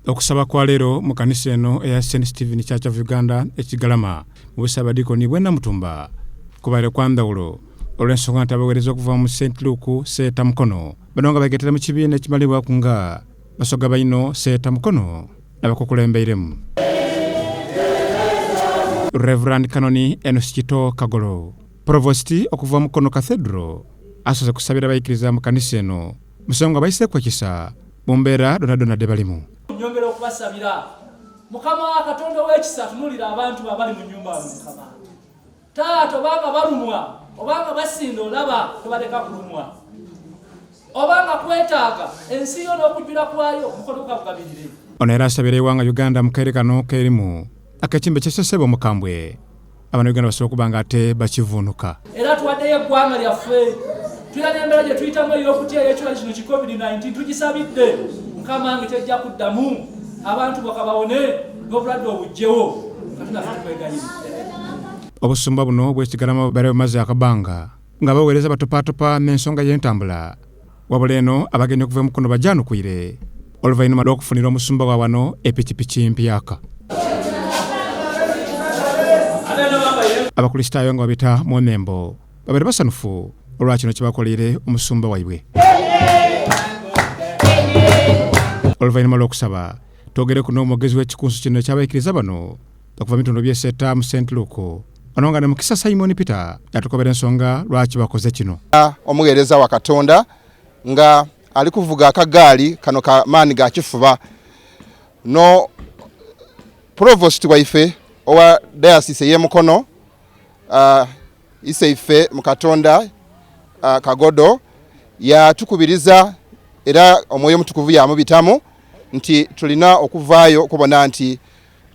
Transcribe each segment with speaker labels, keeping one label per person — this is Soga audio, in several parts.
Speaker 1: Okusaba kwa leero mu kanisa eno eya St Stephen Church of Uganda e Kigalama mu Bussaabadiikoni bw'e Namutumba kubaire kwa ndhawulo olw'ensonga nti abaweereza okuva mu St Luke Seeta Mukono bano nga beegaitira mu kibiina ekimalibwaku nga Basoga Baino Seeta Mukono n'abakukulembeiremu. Rev. Canon Enos Kito Kagolo, Provost okuva Mukono Cathedral asoose kusabira baikiriza mu kanisa eno Musengwa abaiseeku ekisa mu mbeera dhoonadhoona dhe balimu.
Speaker 2: Nyongera okubasabira. Mukama Katonda ow'ekisa atunulira abantu bo abali mu nyumba wano Mukama. Taata obanga balumwa obanga basinda olaba tobaleka kulumwa. Obanga kwetaaga ensi yo n'okujjula kwayo omukono gwo kakugabirire.
Speaker 1: Ono era asabira eighanga Uganda mu kaire kano kerimu ak'ekimbe ky'esesebe omukambwe Abanauganda basobola okuba nga ate bakivuunuka.
Speaker 2: Era tuwaddeyo eggwanga lyaffe. Tulina n'embeera gye tuyitamu ey'okutya ey'ekirwadde kino ki Covid-19 tugisabidde Mukama nge tejja kuddamu abantu boka bawone n'obulwadde obuggyewo Katonda ffe tukwegayiridde.
Speaker 1: Obusumba buno obw'ekigalama bubaire bumaze akabanga nga abaweereza batopatopa n'ensonga y'entambula wabula eno abagenyi okuva e Mukono bagyanukwire oluvainhuma lw'okufunira omusumba wa wano epikipiki mpyaka. Abakulisitaayo nga babita mu nhembo babaire basanhufu olwa kino kyebakoleire omusumba waibwe. Oluvainhuma lw'okusaba, twogereku n'omwogezi w'ekikunsu kino eky'abaikiriza bano okuva mu bitundu by'e Seeta mu Saint Luke ono nga ni Mukisa Simon Peter yatukobera ensonga lwaki bakoze kino.
Speaker 3: Omugheereza wa Katonda nga ali kuvuga akagaali kano ka maani ga kifuba no Provost waife owa Diocese ey'e Mukono uh, Iseife mu Katonda uh, Kagodo yatukubiriza era Omwoyo Omutukuvu yamubitamu nti tulina okuvaayo okubona nti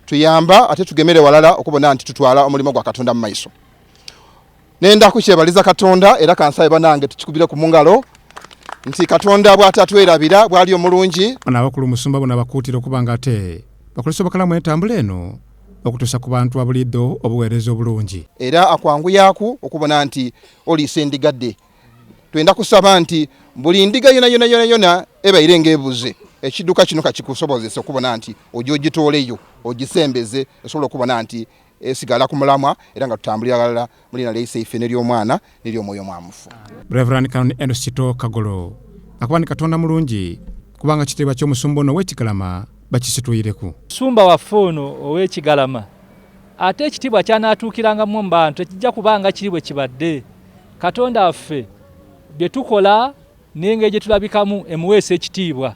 Speaker 3: tuyamba ate tugemere walala okubona nti tutwala omulimu gwa Katonda mu maiso. Nenda kukyebaliza Katonda era kansabe banange tukikubire ku mungalo nti Katonda bw'atatwerabira bwali omulungi.
Speaker 1: Ono abakulu musumba bona abakuutira okuba nga ate bakozesa obukalamu entambula eno okutuusa ku bantu babuliidho obuweereza obulungi.
Speaker 3: Era akwanguyaku okubona nti oliisa endiga dhe. Twenda kusaba nti buli ndiga yona yona yona yona ebaire ng'ebuze, ekiduka kino kakikusobozesa okubona nti oja ogitooleyo ogisembeze esobole okubona nti esigala ku mulamwa era nga tutambulira ghalala mu liina lya Iseife n'ery'Omwana n'ery'Omwoyo Omwamufu.
Speaker 1: Rev. Canon Enos Kito Kagolo akuba ni Katonda mulungi kubanga ekitiibwa ky'omusumba ono ow'ekigalama bakisitwireku.
Speaker 2: Musumba waffe ono ow'ekigalama ate ekitiibwa ky'anaatuukirangamu mu bantu tekijja kuba nga kiri bwe kibadde. Katonda waffe bye tukola n'engeri gye tulabikamu emuweesa ekitiibwa.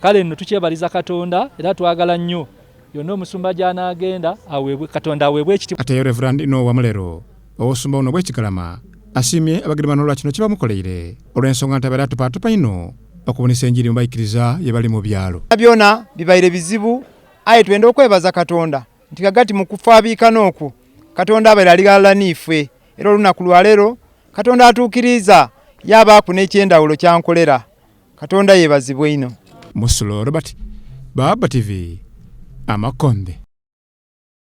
Speaker 2: Kale nno tukyebaliza Katonda era twagala nnyo yonna omusumba gy'anaagenda aweebwe Katonda aweebwe ekitiibwa.
Speaker 1: Ate ye Rev. Noah Mulero ow'obusumba buno obw'ekigalama asiimye abageni bano olwa kino kyebamukoleire olw'ensonga nti abaire atupaatupa inho okubunisa enjiri mu baikiriza ye bali mu byalo.
Speaker 4: Byona bibaire bizibu aye twenda okwebaza Katonda nti ghagati mu kufaabiikana okwo Katonda abaire ali ghalala n'ife era olunaku lwa leero Katonda atuukiriiza yaabaaku n'eky'endhawulo ky'ankolera. Katonda yeebazibwe inho.
Speaker 1: Musulo Robert, Baaba TV, Amakonde.